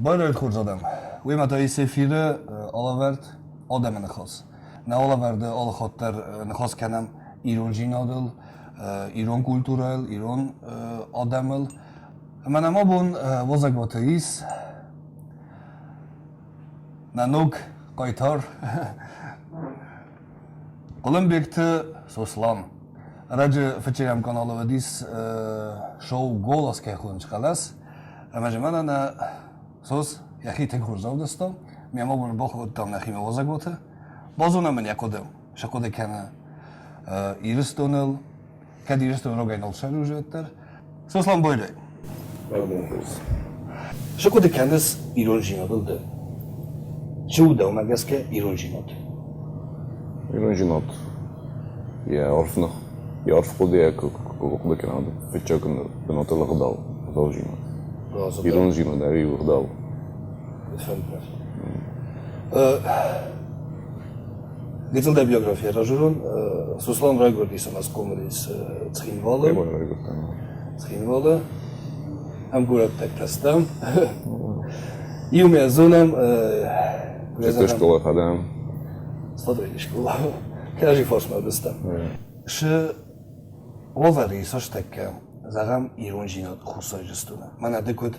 Байрайут хорз адӕм! Уемӕ та ис эфиры алӕвӕрд Адӕмы ныхас. Нӕ алӕвӕрды алыхатт дӕр ныхас кӕнӕм ирондзинадыл, ирон культурӕйыл, ирон адӕмыл. Ӕмӕ нӕм абон Уазӕгуаты ис нӕ ног хъайтар Хъуылымбегты Сослан. Ӕрӕджы фыццӕгӕм каналы уыдис шоу «Голос» кӕй хонынц хъӕлӕс. Ӕмӕ же мӕнӕ нӕ Сос йӕхи тынг хорз равдыста. Мемӕ абон бахуыдтам нӕхимӕ уазӕгуаты. Базонӕм ын йӕ хъуыды. Сӕ хъуыды кӕны Ирыстоныл, кӕд Ирыстон рогӕй нал сӕрузы, уӕддӕр. Сослан Бойрай. Цы хъуыды кӕныс ирондзинадыл ды? Цы у дӕумӕ гӕсгӕ ирондзинад? Ирондзинад йӕ арф ных, йӕ арф хъуыдыйӕ куы хъуыды кӕнӕм, фыццаг бынатыл ӕгъдау, ӕгъдаудзинад. Ирондзинад ӕви ӕгъдау? Гыццыл дӕ биографийӕ разурон. Сослан райгуырдис ӕмӕ схъомыл ис Цхинвалы. Цхинвалы. Ӕмгуырӕттӕгтӕ стӕм. Иумӕ зонӕм. Чысты школа ходӕм. Стадойы школа. Кӕрӕдзи фарсмӕ уыдыстӕм. Шы уавӕры ис ӕстӕккӕ, зӕгъӕм, ирондзинад Хуссар Ирыстоны. Мӕнӕ ды куыд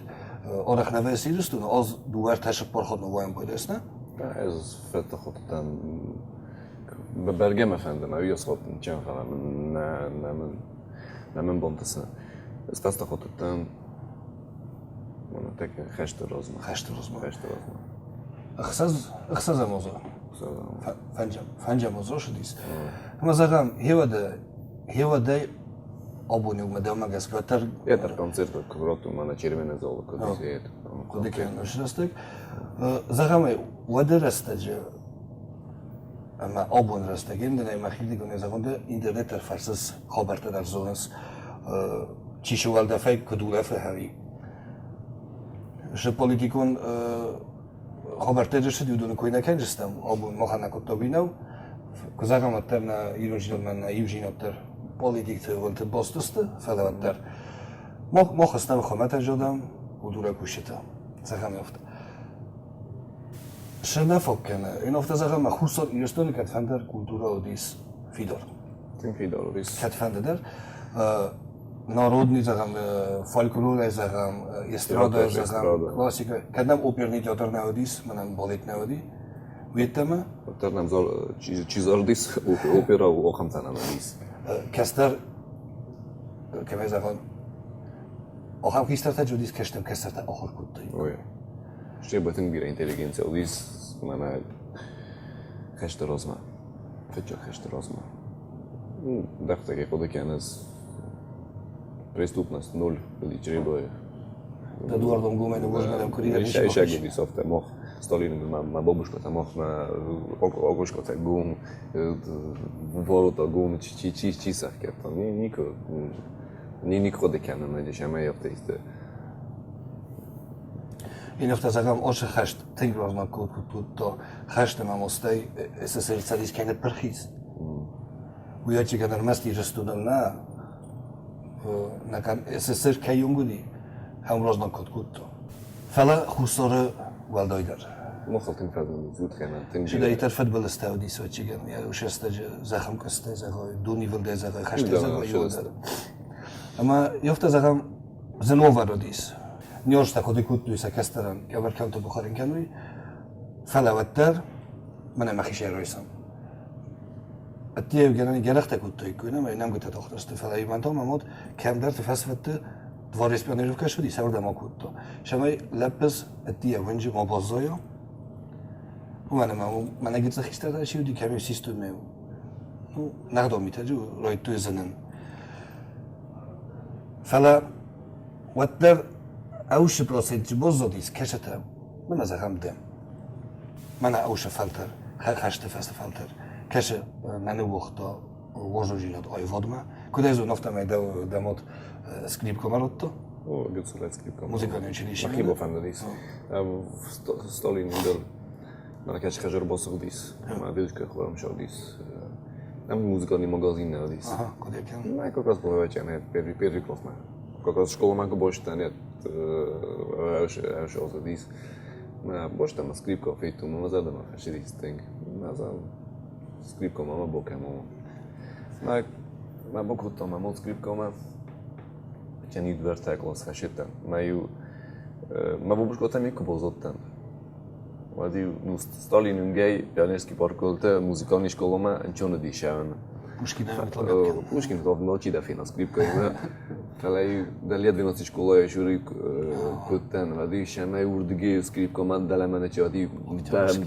арӕх нӕ вӕййыс Ирыстоны, ӕз дыууӕ ӕртӕ цыппар хатт ныууайын байдайыс, нӕ? Ӕз фӕтыхуыдтӕн. Бӕргӕ мӕ фӕнды, мӕ уыйас чен фӕлӕ нӕ нӕ мын нӕ мын бантысы. Ӕз фӕстӕхуыдтӕн мӕнӕ тӕккӕ хӕсты размӕ. Хӕсты размӕ. Хӕсты размӕ. Ӕхсӕз ӕхсӕзӕм азы. Фӕнджӕм фӕнджӕм азы ссыдис. Ӕмӕ зӕгъӕм, хеуӕдӕ хеуӕдӕй абон иумӕ дӕумӕ гӕсгӕ дӕр Это концерт куы мӕнӕ Чермены залы куыд хъуыды кӕнын рӕстӕг. Зӕгъӕм, уӕды рӕстӕджы ӕмӕ абон рӕстӕг ӕндӕрӕй мӕхирдыгонӕй зӕгъон дӕ интернет дӕр фӕрсыс, хабӕрттӕ дӕр зонынц, чи сы уӕлдӕфӕй куыд улӕфы ӕви. Сы политикон хабӕрттӕ рцыд, уыдоны кой нӕ кӕндзыстӕм, абон махӕн нӕ кодта уый нӕу. Куы зӕгъӕм, уӕддӕр нӕ ирондзинадмӕ нӕ иудзинад дӕр политикты уылты баст сты, фӕлӕ уӕддӕр мах стӕм хуымӕтӕджы адӕм, культурӕ кусджытӕ. Зӕгъӕм афтӕ. Шы нӕ фаг кӕны. Ин афтӕ зӕгъӕм, Хуссар Ирыстоны кӕдфӕндӕр культурӕ уыдис фидар. Тынг фидар уыдис. Кӕдфӕнды дӕр. Народный, зӕгъӕм, фольклорӕй, зӕгъӕм, эстрадӕй, зӕгъӕм, классикӕ. Кӕд нӕм оперный театр нӕ уыдис, мӕнӕн балет нӕ уыди, уеддӕмӕ. Уӕддӕр нӕм чи зардис опера, ахӕмтӕ нӕм уыдис. Кӕстӕр, кӕмӕй зӕгъон, ахӕм хистӕртӕ уыдис, кӕстӕр кӕстӕртӕ ахуыр кодтой. Ой. Стӕй тынг бирӕ интеллигенци уыдис мӕнӕ хӕсты размӕ, фыццаг хӕсты размӕ. Дӕхтӕ хъуыды кӕныс преступность ноль литературы. Эдуардом Гуменом возьмем курьер. Segíti after mach Stalin már babushka mach már agoshka gum varota gum csiszek Niko Niko de kennen hogy is emeljött is. Én öfter sagen, osche хӕст тынг размӕ кодта хӕсты ӕмӕ стӕй СССР цӕдис кӕй ныппырх ис. Уый ӕцӕгӕн ӕрмӕст Ирыстонӕн нӕ, СССР кӕй онг уыди, ахӕм разнаггад кодта. Фӕлӕ Хуссары уӕлдайдӕр. Махыл тынг фӕзынд уд кӕнӕ тынг. Чидӕриддӕр фыдбылызтӕ уыдис ӕцӕгӕн, йӕ рӕстӕджы зӕххӕнкъуыстӕй зӕгъай, донивылдӕй зӕгъай, хӕстӕй зӕгъай, иуылдӕр. Ӕмӕ афтӕ зӕгъӕм, зын уавӕр уыдис. Нёрстӕ хъуыды кодтой сӕ кӕстӕрӕн, кӕвӕр кӕмтты бухарин кӕной, фӕлӕ уӕддӕр мӕнӕ мӕхи сӕрайсӕм. Ӕдде гӕрӕхтӕ кодтаиккой, нӕ нӕмгуытӕ тахтысты, фӕлӕ Иван та мӕм уыд кӕмдӕрты фӕсвӕдты дворец пионеров кӕсуыди, сӕуырдӕм акодта. Цӕмӕй лӕппыз ӕддейӕ уынджы ма баззайа. Уымӕн ӕмӕ мӕнӕ гыццыл хистӕртӕ чи уыди, кӕм-иу систой мӕ ну, нӕгъдау митӕ райдтой зынын. Фӕлӕ уӕддӕр ӕусы процент баззадис кӕсӕтӕ, мӕнӕ зӕгъӕм ды. Мӕнӕ ӕусы фӕлтӕр, хӕсты фӕстӕ фӕлтӕр кӕсы нӕ ныууагъта уарзондзинад аивадмӕ. Куыд ӕй зонын, афтӕмӕй дӕ мад скрипкӕмӕ радта. О, гыццылӕй скрипкӕ. Музыкальное училище. Мӕхи бафӕндыдис. Сталин дӕр мӕнӕ кӕцы хӕзӕр басыгъдис, мӕ дедушка хъуамӕ сагъдис. Там музыкальный магазин не одис. Ага, куыд кӕн? Ну, как раз бывает, нет, первый, первый класс, как раз школа мӕ куы бачыдтӕн, нет, ӕвзӕр Most a skripka fejtum, az adama fesidiszteng. Az a skripka mama bokemo. Ma ma bokotto ma mod skripka ma Čen idvertek los feshiten. Ma ju ma bobushkotem i kubozottem. Вади ну Сталин унгей пионерский парколте музыкальный школа ма ничего не дишаваме. Пушкин Пушкин to noći da fina skripka ima. Фала да ледвиноци школа е жури куттен вади шеме урдги skripka ma deleme ne вади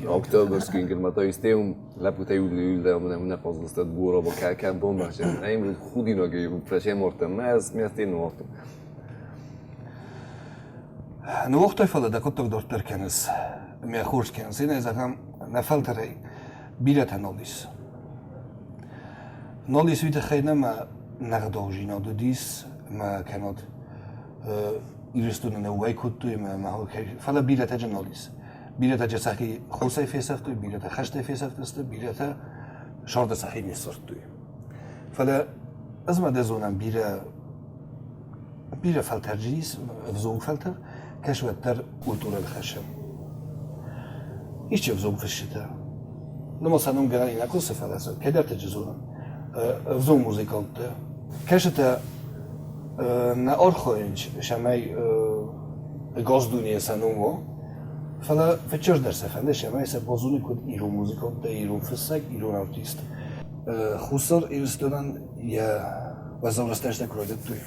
oktoberski ma istеум лепуте юлде ne pazlastat bura bo kalkan bomba sem худиноги пречемортем ez mi ezt én voltam. Ныууагътай, фӕлӕ дӕ хъуыддаг дарддӕр кӕныс, мӕ хорз кӕныс. Иннӕ зӕгъӕм, нӕ фӕлтӕрӕй бирӕтӕ нал ис. Нал ис уый тыххӕй нӕ мӕ нӕгъдаудзинад уыдис ӕмӕ кӕнӕд Ирыстоны нӕ уӕй кодтой ӕмӕ фӕлӕ бирӕтӕ джы нал ис. Бирӕтӕ джы сӕхи хосӕй фесӕфтой, бирӕтӕ хӕстӕй фесӕфтысты, бирӕтӕ сӕрды сӕхи не ссардтой. Фӕлӕ ӕз ма дӕ зонӕм бирӕ бирӕ фӕлтӕрджын ис, ӕвзонг фӕлтӕр, кӕс уӕддӕр культурӕйы хӕссӕм. Исчи ӕвзонг фысджытӕ. Ну, сӕ ном гӕнӕн нӕ кусы, фӕлӕ сӕ кӕдӕрты зонын. Ӕвзонг музыканттӕ. Кӕсытӕ нӕ архайынц, цӕмӕй газдунейы сӕ ном уа, фӕлӕ фыццаджыдӕр сӕ фӕнды, цӕмӕй сӕ базоной куыд ирон музыканттӕ, ирон фыссӕг, ирон артист. Хуссар Ирыстонӕн йӕ уӕззау рӕстӕджытӕ куы райдыдтой,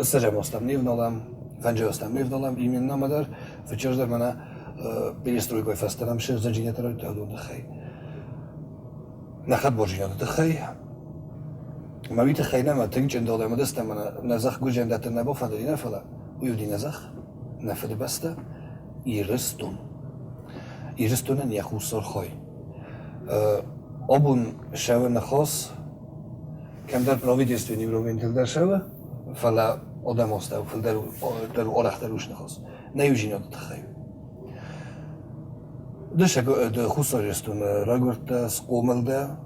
ссӕдзӕм азтӕм не вналӕм, фӕнджы азтӕм не вналӕм, именно дӕр, фыццаджыдӕр мӕнӕ перестройкӕйы фӕстӕ нӕм сӕрдзӕнджинӕтӕ райдыдта уыдон тыххӕй. Нӕ хӕдбарзинады тыххӕй. Ӕмӕ уый тыххӕй нӕ мӕ тынг чъындӕл ӕмӕ дыстӕм мӕнӕ нӕ зӕхх гуырджиан дӕттын нӕ бафӕндыди нӕ, фӕлӕ уый уыди нӕ зӕхх, нӕ Фыдыбӕстӕ, Ирыстон. Ирыстонӕн йӕ хуссар хай. Абон сӕвы ныхас кӕмдӕр правительственный уровеньтыл дӕр сӕвы, фӕлӕ адӕм астӕу фылдӕр дӕр арӕхдӕр ус ныхас. Нӕ иудзинады тыххӕй. Ды Хуссар Ирыстоны райгуырдтӕ, схъомыл дӕ,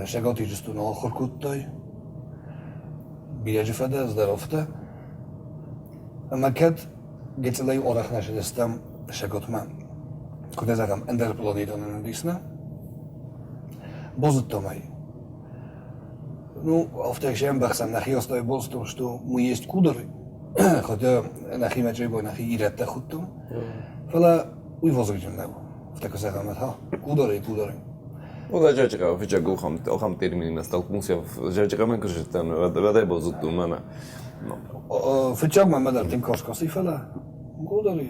Цӕгат Ирыстоны ахуыр кодтай, бирӕджы фӕдӕ, ӕз дӕр афтӕ. Ӕмӕ кӕд гыццылӕй арӕх нӕ сыдыстӕм Цӕгатмӕ, куыд нӕ зӕгъӕм, ӕндӕр планетӕ нын уыдис, нӕ? Базыдтам ӕй. Ну, афтӕ сӕмбӕхсӕм нӕхи астӕу базыдтам, что мы есть кудыры, хотя нӕхимӕ чъебой нӕхи ирӕттӕ хуыдтам. Фӕлӕ уый вазыгджын нӕу. Афтӕ куы зӕгъӕм, та кудыры, кудыры. Ну, зӕрджыхъӕуы фыццаг охам терминимӕ столкнулся. Зӕрджыхъӕумӕ куы зыдтӕн, уӕдӕй базыдтон мӕнӕ. Фыццаг мӕ дӕр тынг карз каси, фӕлӕ кудыры.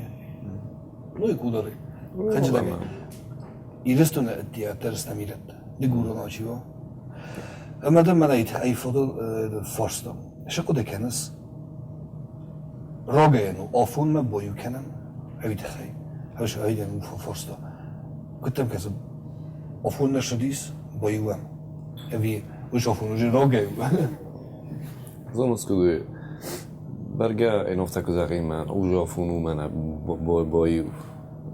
Ну и кудыры. Хынджылӕг. Ирыстоны театр стӕм ирӕттӕ. Дыгурон чи у. Ӕмӕ дӕ мӕнӕ ай фӕдыл фарста. Цы хъуыды кӕныс? Рагӕй у афонмӕ баиу кӕнӕм ӕви тыххӕй? Ӕви у фарста. Куыд дӕм кӕсы, афон нӕ ссыдис баиуӕн? Ӕви уый афон уже рагӕй у? Зоныс, куыд бӕргӕ ӕнӕфтӕ куы зӕгъин, мӕ уже афон у мӕнӕ баиу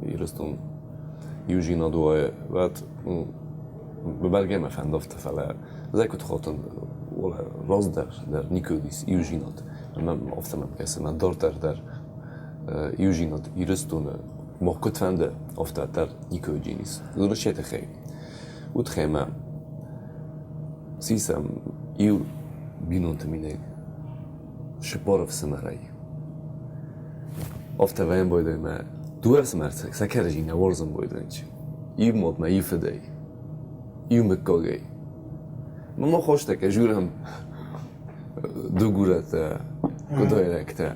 Ирыстон иузинад уа, уӕд бӕргӕ мӕ фӕнды афтӕ, фӕлӕ ӕз куыд хатын, раздӕр дӕр никуы уыдис иузинад. Ӕмӕ афтӕ мӕм кӕсы, мӕ дарддӕр дӕр иузинад Ирыстоны мах куыд фӕнды, афтӕ дӕр никуы уыдзӕнис. Уырыссӕй тыххӕй. Уый тыххӕй мӕ сисӕм иу бинонты минӕг цыппар ӕфсымӕрӕй. Афтӕ вӕййӕн байдайы мӕ дыууӕ ӕфсымӕр сӕ кӕрӕдзи нӕ уарзын байдайынц. Иу мадмӕ, иу фыдӕй, иу мыггагӕй. Мӕ хостӕ журам дугурӕтӕ, кудайрӕгтӕ.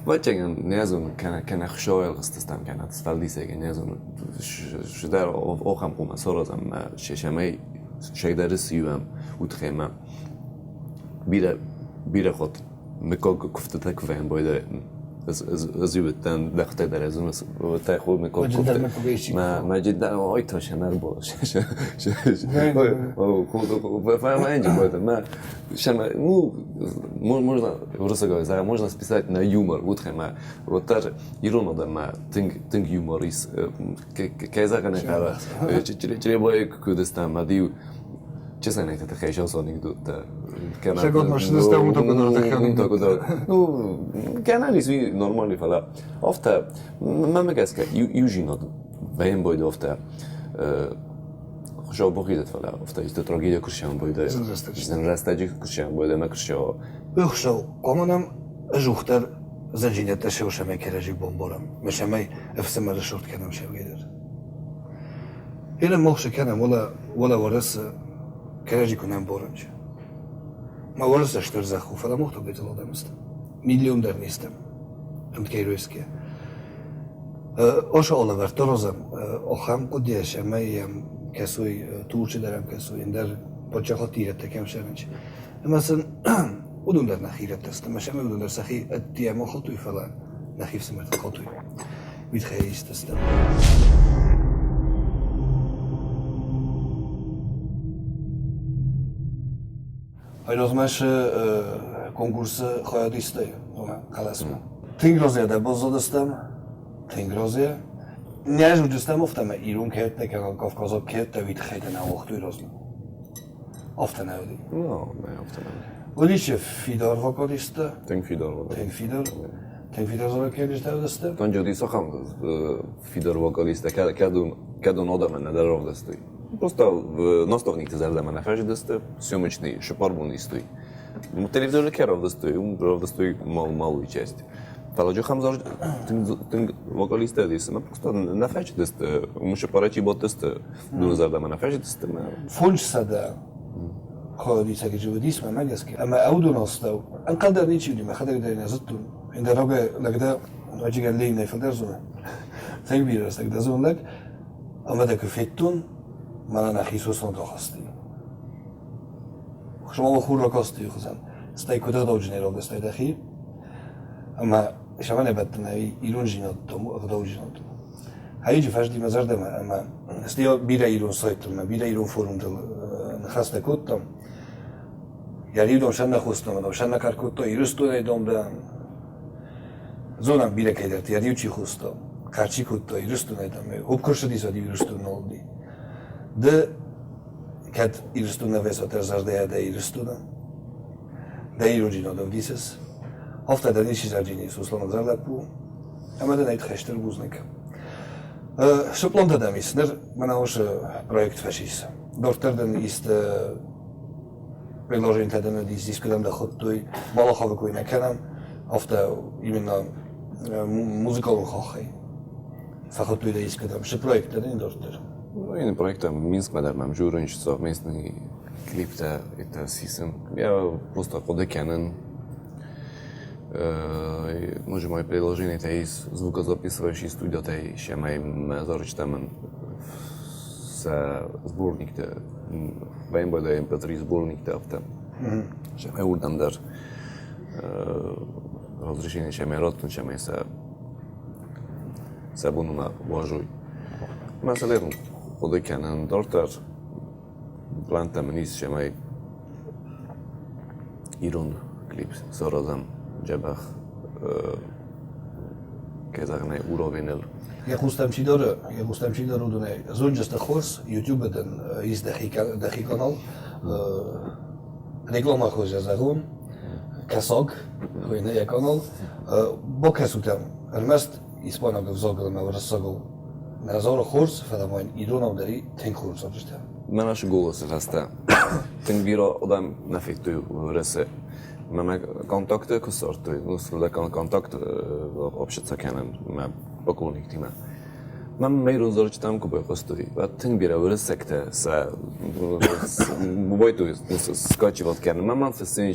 Вӕццӕгӕн не зонын, кӕнӕ хсойӕлгъыстыстӕм, кӕнӕ сфӕлдисӕгӕн не зонын. Шыдӕр охӕм хъуамӕ саразӕм мӕ сесӕмӕй сӕйдӕры сиуӕм утхемӕ. Бирӕ, бирӕ хатт мыггаг куывдтытӕ куы вӕййӕм байдайы, ӕз уыдтӕн дӕхтӕ дӕр ӕз тӕху мыггаг куывды. Мӕ джидда ой то шемер бо. Ну, можно, уырыссагау зӕгъӕм, можно списать на юмор, утхемӕ. Вот даже ирон адӕммӕ тынг, тынг юмор ис. Кӕй зӕгъын ӕй хъӕуы, Чъребайы куы уыдыстӕм, ӕд-иу Честно, это хорошо анекдот. Ну, каналис нормальный фала. Афтӕ, мӕнмӕ гӕсгӕ, иу вӕййын афтӕ хуыцау бахизӕд, фӕлӕ афтӕ исты трагедия куы сӕмбӕлд, зын рӕстӕджы куы сӕмбӕлд ӕмӕ куы сӕ Хуыцау, хъуамӕ нӕм ӕдзухдӕр зӕджинӕдтӕ сеусӕмӕй кӕрӕдзи бомборӕм, мӕ ӕфсымӕры сырд кӕнӕм сӕугӕ дӕр. Ира мохсы кӕнӕм, уӕлӕ уӕлӕ Уӕрӕсе кӕрӕдзи куы нӕ ӕмборӕм. Ма Уӕрӕсе стыр зӕхх у, фӕлӕ мох та гыццыл адӕм сты. Миллион дӕр не стӕм. Ӕмткӕй ройсгӕ. Оша алӕвӕрдта розӕм ахӕм хъуыдыйӕ, цӕмӕй йӕм кӕсой Турчы дӕр ӕм кӕсой, ӕндӕр паддзахадты ирӕттӕ кӕм цӕрынц. Ӕмӕ сын уыдон дӕр нӕхи ирӕттӕ сты, ӕмӕ сӕм уыдон дӕр сӕхи ӕддейӕ ма хуыдтой, фӕлӕ нӕхи ӕфсымӕртӕ хуыдтой. Уый тыххӕй исты стӕм. Айразмӕ шы конкурсы хайад истай, хъӕлӕсмӕ. Тынг разыйӕ дӕ баззадыстӕм, тынг разыйӕ. Не ӕз уыдыстӕм афтӕ ӕмӕ ирон кӕйӕттӕ кӕнӕ кавказаг кӕйӕттӕ уый тыххӕй дӕ нӕ уагътой размӕ. Афтӕ нӕ уыди? Нӕ, афтӕ нӕ уыди. Уыдис фидар вокалисттӕ. Тынг фидар вокалист. Тынг фидар. Тынг фидар вокалисттӕ уыдысты. Тынг уыди цахӕм фидар вокалисттӕ, кӕдон адӕмӕн нӕдӕр равдыстой. Просто наставникты зӕрдӕмӕ нӕ фӕзындысты, съемочный шипарбон истой. Телевизоры кӕ равдыстой, уым равдыстой малую часть. Фӕлӕ ахӕм тынг вокалисттӕ уыдис, ӕмӕ просто нӕ фӕзындысты, уым шипарачи бадтысты, дыууӕ зӕрдӕмӕ нӕ фӕзындысты. 500 хайадисӕг уыдис мӕнмӕ гӕсгӕ. Ӕмӕ ӕудон астӕу ӕнхъӕл дӕр ничи уыди, мӕхӕдӕг дӕр нӕ зыдтон. Ӕндӕр рагӕй лӕг дӕ, ноджы Ленинӕй фылдӕр зоны. Тынг бирӕ рӕстӕг дӕ зоны лӕг. Ӕмӕ дӕ куы федтон, мӕнӕ нӕхи Сослан рахасти. Хуызӕн хур ракасти хуызӕн. Стӕй куыд ӕгъдауджынӕй равдыстай дӕхи. Ӕмӕ сӕмӕн ӕбӕттын ӕви ирондзинад ӕгъдауджынад. Хайджы фӕзынди мӕ зӕрдӕмӕ ӕмӕ стӕй бирӕ ирон сайттыл ӕмӕ бирӕ ирон форумтыл ныхӕстӕ кодтам. Йӕ риу дам сӕ нӕ хостам, дам сӕ нӕ кар кодта Ирыстонӕй дам дӕн. Зонӕм бирӕ кӕйдӕрты, йӕ риу чи хоста, кар чи кодта Ирыстонӕй дам. Хоп куы рцыдис, уӕд Ирыстон нал уыди. Ды кӕд Ирыстон нӕ весотӕ зӕрдӕйӕ дӕ Ирыстоны, дӕ ирондзинад ӕвдисыс, афтӕ дӕ ничи зӕрдини Сосланы лӕппу, ӕмӕ дын ӕй хӕстӕр бузныг. Цы пълантӕ дӕм ис? Ныр мӕнӕ уыцы проект фӕцис. Дарддӕр дын исты предложениетӕ дын уыдис, искуыдӕм дӕ хуыдтой, Малаховы кой нӕ кӕнӕм, афтӕ именно музыкалон хаххӕй фӕхуыдтой дӕ искуыдӕм. Цы проекттӕ дын дарддӕр? Ну, и проекта Минскмӕ дӕр мӕм журын совместный клиптӕ это сисын. Я просто хъуыды кӕнын. Ноджы ма предложениетӕ ис звукозаписывающий студиятӕй, цӕмӕй мӕ зарджытӕ мын сӕ сборниктӕ, баембӕлы MP3 сборниктӕ афтӕ. Цӕмӕй уырдӕм дӕр разрешение цӕмӕй раттын, цӕмӕй сӕ сӕ бон уарзой. Мӕ сӕ хъуыды кӕнын дарддӕр плантӕ мын ис, цӕмӕй ирон клип саразӕм дзӕбӕх, кӕй зӕгъын ӕй, уровеныл. Йӕ хъустӕм чидӕр уыдонӕй зонджысты хорз, YouTube-ы дын ис дӕхи канал. Реклама хорз зӕгъон, кӕсаг, хуыйны йӕ канал. Бакӕсут ӕм, ӕрмӕст испанаг ӕвзагыл ӕмӕ уырыссагыл нӕ зары хорз, фӕлӕ ма иронау дӕр тынг хорз зарджытӕ. Мӕнӕ шы голосы хӕстӕ. Тынг бирӕ адӕм нӕ федтой Уӕрӕсе. Мӕ контакты куы ссардтой, ну, контакт общаться кӕнӕм мӕ поклонниктимӕ. Мӕ мӕ ирон зарджытӕм куы байхъуыстой, уӕд тынг бирӕ уырыссӕгтӕ сӕ бывает скачивать кӕнын. Мӕ мам фыссын,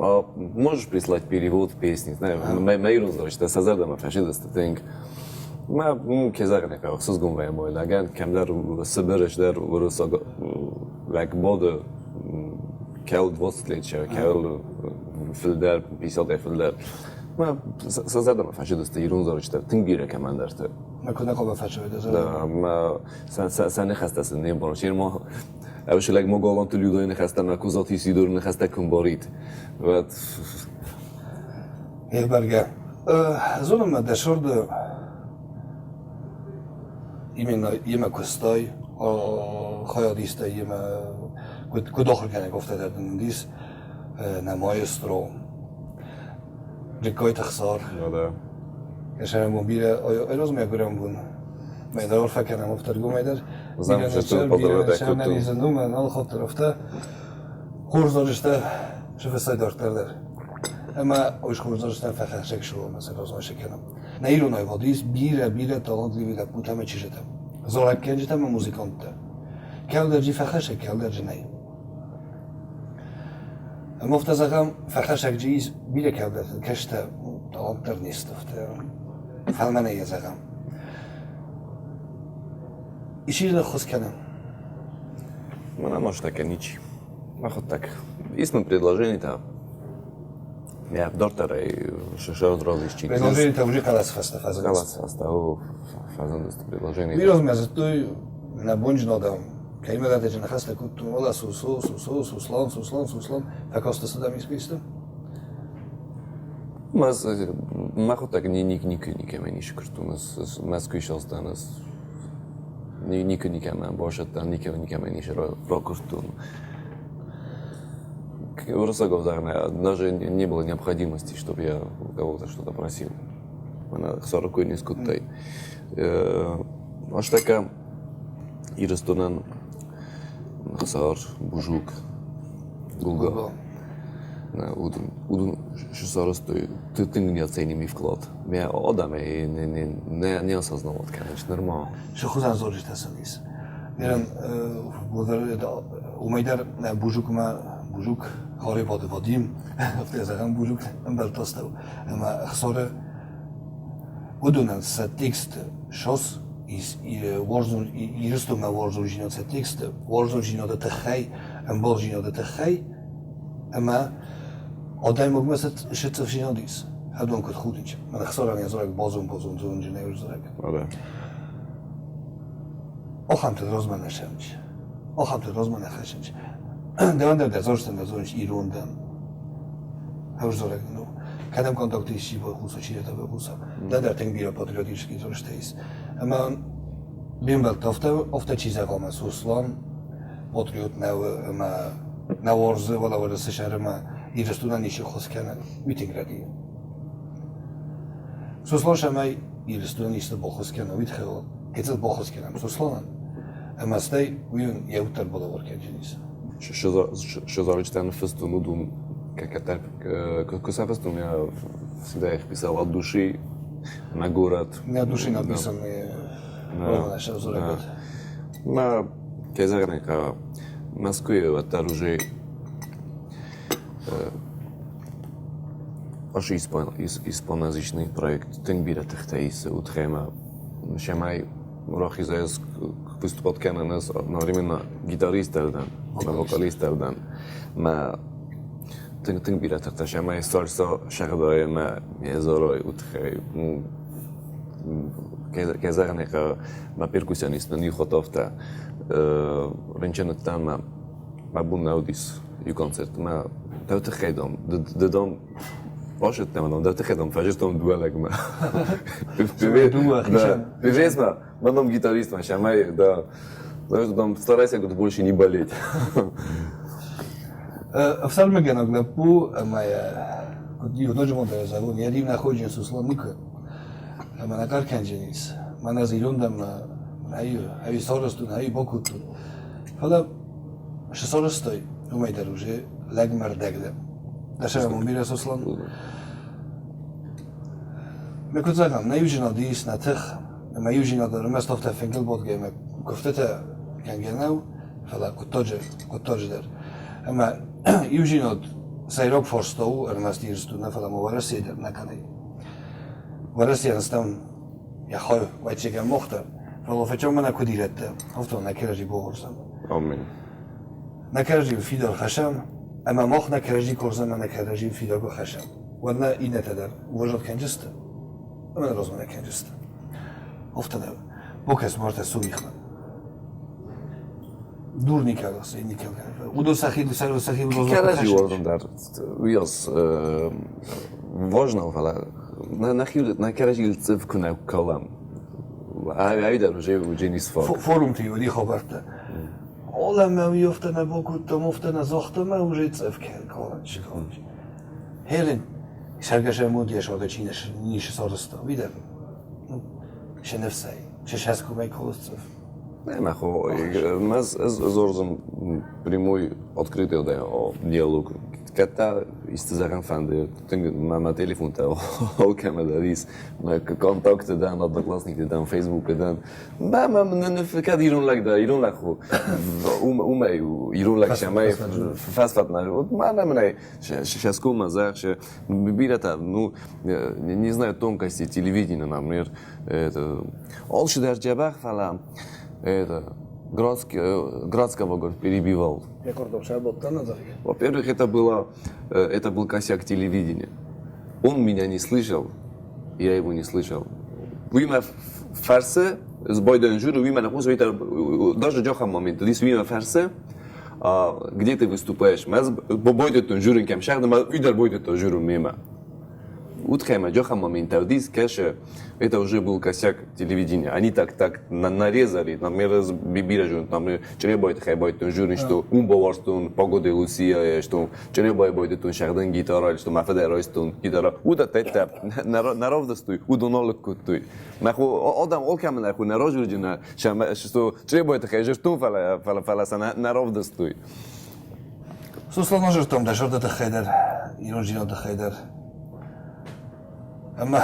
а можешь прислать перевод песни? Мӕ ирон зарджытӕ сӕ зӕрдӕмӕ фӕсидысты тынг. Мӕ кӕй зӕгъын ӕй хъӕуы, ӕхсызгон вӕййы мой лӕгӕн, кӕмдӕр Сыбыры дӕр уырыссаг лӕг бады, кӕуыл 20 лет, кӕуыл фылдӕр, 50-ӕй фылдӕр. Мӕ сӕ зӕрдӕмӕ фӕсидысты ирон зарджытӕ тынг бирӕ кӕмӕндӕрты. Мӕ куы нӕ хъуамӕ фӕсой дӕ зӕрдӕмӕ? Мӕ сӕ ныхӕстӕ сын не мбарын. Се ма Ӕвӕсӕлӕг ма Галанты Людайы ныхӕстӕ мӕ Козаты Исидоры ныхӕстӕ куы мбарид, уӕд Бӕргӕ. Зонын мӕ, дӕ сӕрды именно йемӕ куыстай, хайадистӕй ӕмӕ куыд ахуыргӕнӕг, афтӕ дӕр нын уыдис нӕ маэстро Джыккайты Хсар. Эсӕрӕнбон бирӕ айразмӕ гуырӕнбон мӕ дӕр арфӕ кӕнӕм ӕфтӕргомӕй дӕр. Бирӕ нӕ нумӕ нал хатт афтӕ хорз зарджытӕ сыфыссӕй дарддӕр дӕр. Ӕмӕ ой хорз зарджытӕн фӕхӕссӕг сылгоймаг сӕ размӕ кӕнӕм. Нӕ ирон аивад ис бирӕ-бирӕ талантливый лӕппутӕ ӕмӕ чызджытӕ. Зарӕггӕнджытӕ ӕмӕ музыканттӕ. Кӕлдӕрджи фӕхӕссӕг, кӕлдӕрджи нӕй. Ӕмӕ афтӕ зӕгъӕм, фӕхӕссӕгджи ис бирӕ кӕлдӕрты, кӕстӕ талант дӕр не сты афтӕ. Фӕлмӕнӕй йӕ зӕгъӕм. Исчи ӕххуыс кӕны? Мӕнӕ может так ничи. Махуыдтӕг. Есть мы предложение-то. Я дарддӕр разыщи. Предложение-то уже хъӕлӕс фӕстӕ фӕзындысты. Хъӕлӕс фӕстӕ фӕзындысты предложение. Уый размӕ зыдтой нӕ бонджын адӕм, кӕимӕ рӕтӕджы ныхӕстӕ кодтой, уӕлӕ Сусо, Сусо, Суслан, Суслан, Суслан, фӕкастысты дӕм искуы Мӕхуыдтӕг никӕмӕ ницы куырдтон, Мӕскуыйы сӕлдтӕн никуы никӕмӕ басӕттӕн, никӕмӕ ницы ракуырдтон. Уырыссагау даже не было необходимости, чтобы я у кого-то что-то просил. Мӕнӕ Хсары кой не скодтай. Аж така Ирыстонӕн Хсар, Бужук, Гулга. Уыдон сарӕзтой тынг неоценимый вклад. Мӕ адӕмӕй не осознавал, конечно, нырма. Цы хуызӕн дзурджытӕ сын ис? Нырӕн уымӕй дӕр Бужукмӕ Бужук Харебаты Вадим, афтӕ зӕгъӕм, Бужук ӕмбӕлттастӕу ӕмӕ Хсары уыдонӕн сӕ тексты сос уарзон Ирыстонмӕ уарзондзинад сӕ тексты уарзондзинады тыххӕй, ӕмбалдзинады тыххӕй ӕмӕ адӕймагмӕ цы цъыфдзинад ис, адон куыд худынц. Мӕнӕ Хсарӕн йӕ зарӕг базон-базон зонджынӕй зарӕг. Ахӕмты размӕ нӕ цӕуынц. Ахӕмты размӕ нӕ хӕссынц. Дӕуӕн дӕр дӕ зарджытӕн дӕ зоныс ирон дӕн. Хӕрззарӕг нын у. Кӕдӕм контакты исчи байхъуса, чи нӕ байхъуса. Дӕ дӕр тынг бирӕ патриотический зарджытӕ ис. Ӕмӕ ме мбӕлттӕ афтӕ чи зӕгъа мӕ Сослан патриот нӕу ӕмӕ нӕ уарзы, уӕлӕ Уӕрӕсе сӕрымӕ Ирыстонӕн исчи ххуыс кӕны, уый тынг рӕдийы. Сослан сӕмӕй Ирыстонӕн исты баххуыс кӕна, уый тыххӕй гыццыл баххуыс кӕнӕм Сосланӕн, ӕмӕ стӕй уый йӕ уд дӕр балӕвар кӕнджынис. Шы зарджытӕ ныффыстон, уыдон куы сӕ фыстон, я всегда их писал от души на город. Не от души написанные. Мӕ кӕй зӕгъын хъӕуы, Мӕскуыйы уӕддӕр уже аж испаноязычный проект тынг бирӕ тыхтӕ исы утхӕмӕ сӕмӕй рахиза ӕз выступать кӕнын ӕз одновременно гитарист дӕр дӕн, вокалист дӕр дӕн. Мӕ тынг тынг бирӕ тыхтӕ сӕмӕй сальса сӕгъдайы мӕ езорой утхӕй ну кӕй зӕгъын ӕй хъӕуы, мӕ перкуссионист нын иу хатт афтӕ рынчын уыдтӕн мӕ мӕ бон нӕ уыдис иу концерт мӕ дӕу тыххӕй дам ды дам Башыдтӕн мӕ дӕу тыххӕй дам фӕзылдтон дыууӕ лӕгмӕ. Певец мӕ, мӕ ном гитарист мӕ сӕмӕй, да. Знаешь, там старайся говорит, больше не болеть. Ӕфсӕрмыгӕнӕг лӕппу ӕмӕ йӕ куыд иу ноджы зӕгъон, йӕ риу нӕ ходжын Суслан никуы. Ӕмӕ нӕ хъӕр кӕнджынис. Мӕнӕ ӕз ирон дӕн мӕ ӕви сарӕзтон, ӕви бакодтон. Фӕлӕ цы сарӕзтай, уымӕй дӕр уже лӕгмӕрдӕг дӕ. Дӕ сӕрмон бирӕ Сослан. Ме куыд зӕгъӕм, нӕ иудзинад ис, нӕ тых, ӕмӕ иудзинад ӕрмӕст афтӕ фынгыл бадгӕ ӕмӕ куывтытӕ кӕнгӕ нӕу, фӕлӕ хъуыддаджы, хъуыддаджы дӕр. Ӕмӕ иудзинад сӕйраг фарста у ӕрмӕст Ирыстон нӕ, фӕлӕ ма Уӕрӕсейы дӕр нӕ кӕны. Уӕрӕсейӕн стӕм йӕ хай уайтсегӕн мах дӕр, фӕлӕ фӕчӕм мӕнӕ куыд ирӕттӕ, афтӕ нӕ кӕрӕдзи бауарзӕм. Амин. Нӕ кӕрӕдзи фидар хӕссӕм, ӕмӕ мах нӕ кӕрӕдзи корзӕм ӕмӕ нӕ кӕрӕдзи фидар куы хӕссӕм, уӕд нӕ иннӕтӕ дӕр уважат кӕнджысты ӕмӕ нӕ размӕ нӕ кӕнджысты. Афтӕ нӕ бокӕс мартӕ Сомихмӕ. Дур никӕлас, никӕл. Уыдон сӕхи сӕхи Кӕрӕдзи уарзын дӕр уыйас важно, фӕлӕ нӕхи нӕ кӕрӕдзийыл цъыф куы нӕ калӕм. Ӕви дӕр уже не сфак. Форумти уоди хабӕрттӕ. Олӕ мӕ уый афтӕ нӕ бакодтам, афтӕ нӕ загъта, мӕ уже цӕф короче, короче. Херин, сӕргӕсӕн йӕ соргӕ чи не сарӕзта, уый дӕр се нӕфсӕй, се сӕскомӕй колосцев. Не, нахо, ez zorzom прямой открытый диалог. Кӕд исты зӕгъын фӕнды, тынг мӕ телефонтӕ алкӕмӕ дӕр ис, мӕ контакты дӕн, одноклассникты дӕн, фейсбукы дӕн. Мӕ кӕд ирон лӕг дӕ, ирон лӕг ху, уымӕй ирон лӕг сӕмӕй фӕсфӕд нӕ, мӕнӕ мын шӕскоммӕ зӕгъ, бирӕтӕ, ну, не знаю тонкости телевидения, например, это, алчидӕр дзӕбӕх, фӕлӕ это, Градского, говорит, перебивал. Во-первых, это был косяк телевидения. Он меня не слышал, я его не слышал. Уимӕ фӕрсы, с жюри, уимӕ находится, даже джохан момент, здесь уимӕ фӕрсы, где ты выступаешь? Бойдеттон жюрин кем шахда, ма уйдар бойдеттон жюрин мема. Утхема джохан момент, дис кэше, это уже был косяк телевидения. Они так нарезали, например, бира там чребойт хайбойт жюрин, что умбоварстун погоды Лусия, что чребой бойдетун шахден гитара, что мафедеройстун гитара. Уда тетте наровдастуй, удонолыккуттуй. Наху адам олкамен наху нарожурджина, что чребойт хайжертун фала фала фала наровдастуй. Суслан жыртом да жырды тыххӕй иронжинады тыххӕй дӕр. Ӕмӕ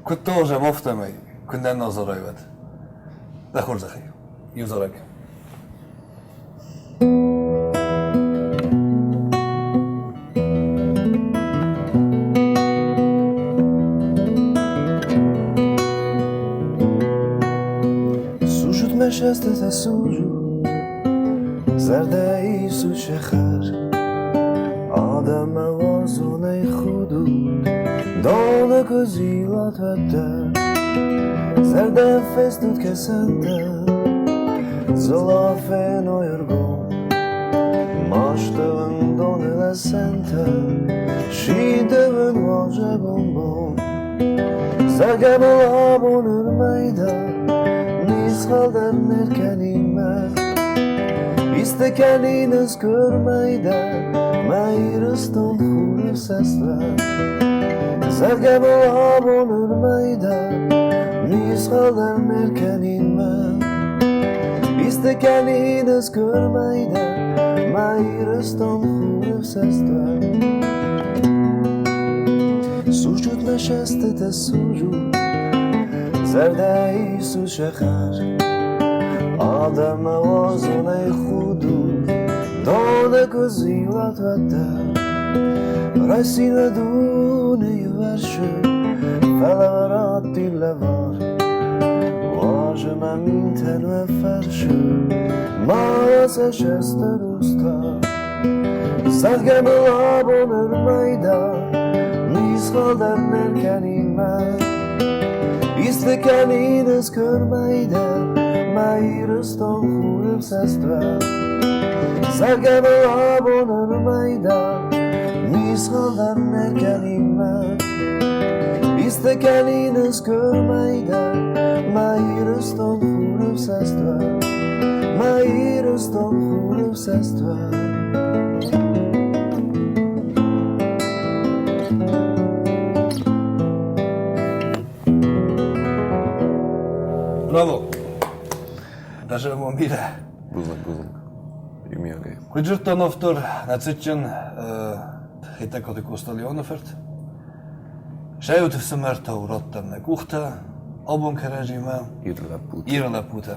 куыд тоже афтӕмӕй, куыннӕ назарай уӕд. Дӕ хорзӕхӕй, иу зарӕг. Sujud meşeste sujud Zerde su şekhar Adem vazuney hudud Dona közilat vette Zerde festut kesente Zolafen oyurgo Maştığın donele sente Şidevin vaje bonbon Zergebel abonur meyda Nishalder nerkenime İstekeniniz görmeyde Meyristan hurif sesler Zergebel abonur meyda Nishalder nerkenime İstekeniniz görmeyde Meyristan hurif sesler Sujud meşeste sujud Zerde su şekhar Adem vazuney hudud Dona közilat vette Rasile dune verşı Felarat dille var Vajeme minten ve ferşı Mağaza şeste usta Sergemel abonur meyda Nishalder nerkenime İstekeniniz körmeyde Meyristan hurif sestve Sergemel abonur meyda Nishalder nerkenime İstekeniniz körmeyde Meyristan hurif sestve Meyristan hurif sestve Браво! Даже вам бирӕ. Бузныг, бузныг. Иумиагӕй. Куыд зыдтон автор нӕ цытджын Хетӕгкаты Къоста Леоны фырт. Сӕйуты фсымӕртау радтам нӕ къухтӕ, абон кӕрӕдзимӕ Иры лӕппутӕ. Иры лӕппутӕ.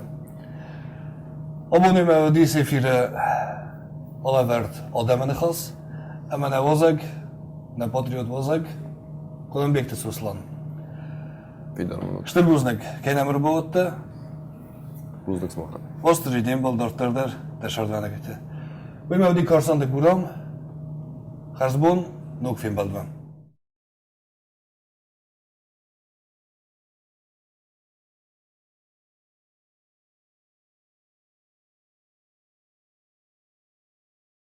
Абон-имӕ уыдис эфиры алӕвӕрд адӕмы ныхас ӕмӕ нӕ уазӕг, нӕ патриот уазӕг Хъуылымбегты Сослан. Фидар минут. Стыр бузныг, кӕй нӕм ӕрбауадтӕ. Бузныг сымахӕн. Уастырджи де мбал дарддӕр дӕр дӕ сӕрдвӕнӕгтӕ. Уый ма уыди Карсанты Гурам. Хӕрзбон, ног фембӕлдмӕ.